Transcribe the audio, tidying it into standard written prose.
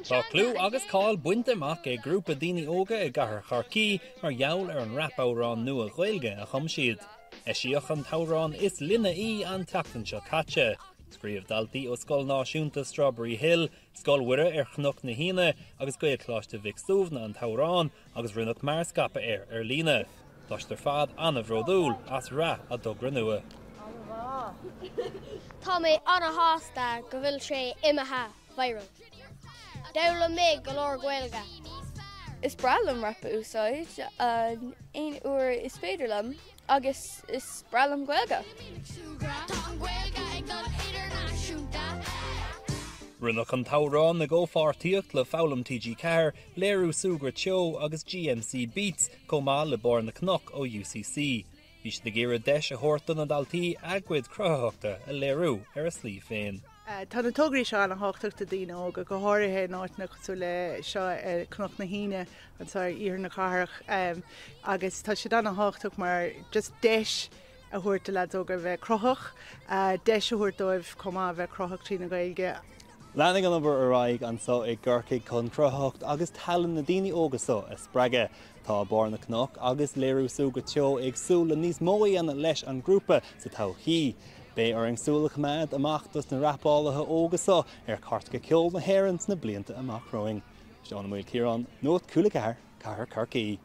Tá clú agus cáil bainte amach ag grúpa daoine óga i gcathair Chorcaí mar gheall ar an rap-amhrán nua Gaeilge a chum siad. Eisíodh an t-amhrán Is Linne Í an tseachtain seo caite. Scríobh daltaí ó Scoil Náisiúnta Strawberry Hill, Scoil Mhuire ar Chnoc na hAoine agus Gaelcholáiste Mhic Suibhne an t-amhrán agus rinneadh mearscaipeadh air ar líne. Tá siad ar fad an-bhródúil as rath a dtogra nua. Tá mé ana-shásta go bhfuil sé imithe viral. D'fhoghlaim mé go leor Gaeilge. Is breá liom rap a úsáid aon uair is féidir liom agus is breá liom Gaeilge. Rinneadh an t-amhrán i gcomhpháirtíocht le Foghlaim TG4, Léiriú Súgradh Teo agus GMC Beats chomh maith le Barr na Cnoc ó UCC. Bhí siad ag iarraidh deis a thabhairt do na daltaí a gcuid cruthaitheachta a léiriú ar a slí féin. Tá na tograí seo an-thábhachtach do daoine óga, go háirithe in áiteanna cosúil le seo ar Chnoc na hAoine anseo ar iarthar na cathrach agus tá siad an-thábhachtach mar just deis a thabhairt do leaids óga a bheith cruthaitheach, deis a thabhairt dóibh chomh maith a bheith cruthaitheach trína Ghaeilge. Leanfaidh an obair ar aghaidh anseo i gCorcaigh chun cruthaitheacht agus tallann na daoine óga seo a spreagadh. Tá Barr na Cnoc agus Léiriú Súgradh Teo ag súil le níos mó a dhéanamh leis an ngrúpa sa todhchaí. Beidh orainn súil a choimeád amach dos na rapálaithe óga seo ar chairteacha ceoil na hÉireann sna blianta amach romhainn. Seán Ó Maoilchiaráin, Nuacht Cúla 4, Cathair Chorcaí.